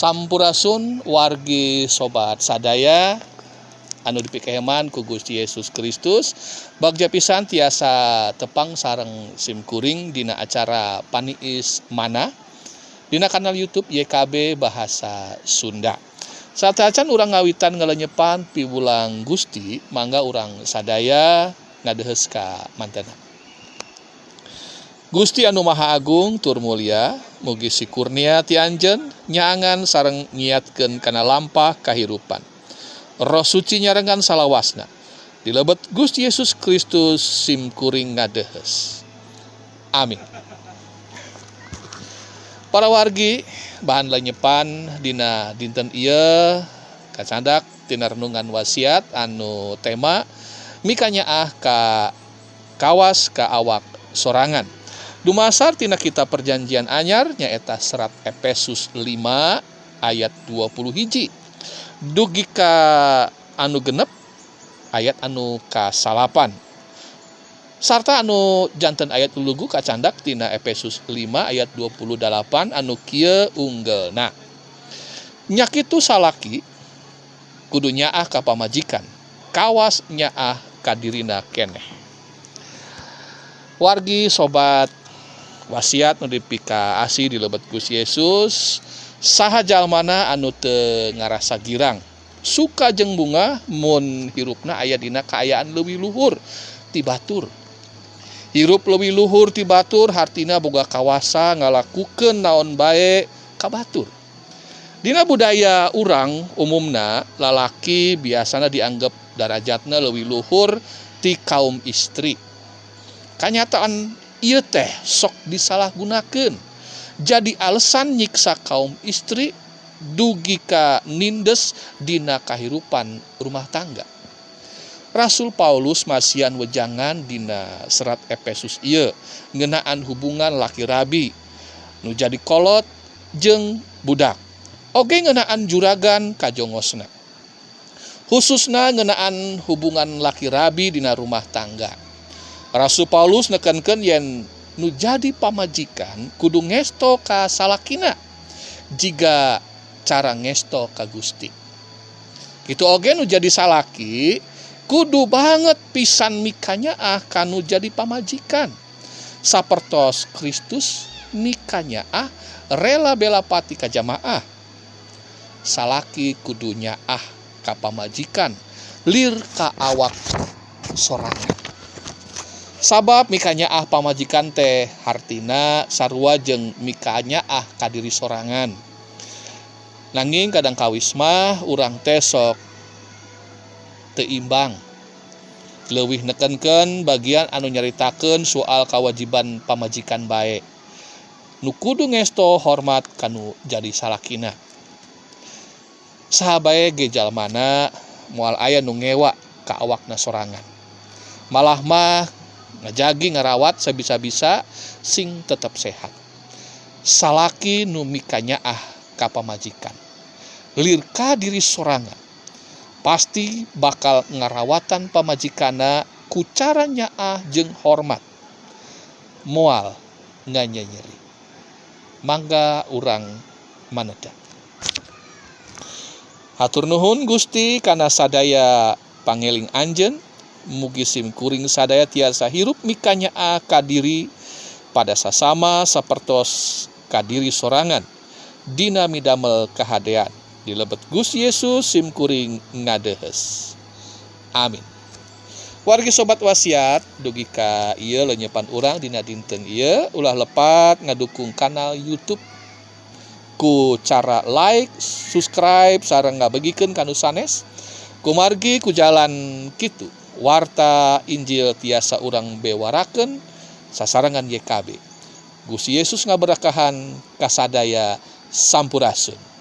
Sampurasun wargi sobat sadaya anu dipikaheman ku Gusti Yesus Kristus. Bagja pisan tiasa tepang sareng simkuring dina acara Paniis Mana dina kanal YouTube YKB Bahasa Sunda. Sateuacan urang ngawitan ngalenyepan piwulang Gusti, mangga urang sadaya ngadeheus ka mantena. Gusti anu Maha Agung tur mulia, mugi si kurnia ti Anjeun nyaangan sareng ngiatkeun kana lampah kahirupan. Roh Suci nyarengan salawasna. Di lebet Gusti Yesus Kristus simkuring ngadeheus. Amin. Para wargi, bahan lenyepan dina dinten ieu kacandak tina renungan wasiat anu tema mikanyaah ka kawas ka awak sorangan. Dumasar tina kitab Perjanjian Anyar, nyaeta serat Efesus 5 ayat 20 hiji dugi ka anu 6 ayat anu ka-9, sarta anu janten ayat lulugu kacandak tina Efesus 5 ayat 28 anu kieu unggelna: "Nya kitu salaki kudu nyaah ka pamajikan kawas nyaah ka dirina keneh." Wargi sobat wasiat nu dipikaasih di lebet Gusti Yesus, saha jalmana anu teu ngarasa girang, suka jeung bungah mun hirupna aya dina kaayaan leuwih luhur ti batur? Hirup leuwih luhur ti batur hartina boga kawasa ngalakukeun naon bae ka batur. Dina budaya urang umumna lalaki biasana dianggap darajatna leuwih luhur ti kaum istri. Kanyataan ieu teh sok disalahgunakeun jadi alasan nyiksa kaum istri dugi ka nindes dina kahirupan rumah tangga. Rasul Paulus masihan wejangan dina serat Efesus ieu ngeunaan hubungan laki rabi nu jadi kolot jeung budak, oge ngeunaan juragan kajongosna, khususna ngeunaan hubungan laki rabi dina rumah tangga. Rasul Paulus nekankeun yen nu jadi pamajikan kudu ngesto ka salakina jiga cara ngesto ka Gusti. Kitu oge nu jadi salaki kudu banget pisan mikanyaah kanu jadi pamajikan, sapertos Kristus mikanyaah rela bela pati ka jamaah. Salaki kudu nyaah ka pamajikan lir ka awak sorangan, sabab mikanyaah pamajikan teh hartina sarua jeung mikanyaah ka diri sorangan. Nanging kadang kawis mah urang teh sok teu imbang, leuwih nekenkeun bagian anu nyaritakeun soal kawajiban pamajikan bae nu kudu ngesto hormat kanu jadi salakina. Saha bae ge jalmana moal aya nu ngewa ka awakna sorangan, malah mah ngajagi ngarawat sabisa-bisa sing tetep sehat. Salaki nu mikanyaah ka pamajikan lir ka diri sorangan pasti bakal ngarawatan pamajikanna ku cara nyaah jeung hormat, moal nganyenyeri. Mangga urang maneda. Hatur nuhun Gusti kana sadaya pangeling Anjeun. Mugi sim kuring sadaya tiasa hirup mikanyaah ka diri pada sasama sapertos ka diri sorangan dina midamel kahadean. Di lebet Gusti Yesus sim kuring ngadeheus. Amin. Wargi sobat wasiat, dugi ka ieu lenyepan urang dina dinten ieu. Ulah lepat ngadukung kanal YouTube ku cara like, subscribe, sareng ngabagikeun ka nu sanes. Kumargi ku jalan kitu warta Injil tiasa urang bewarakeun sasarengan YKB. Gusti Yesus ngaberkahan kasadaya. Sampurasun.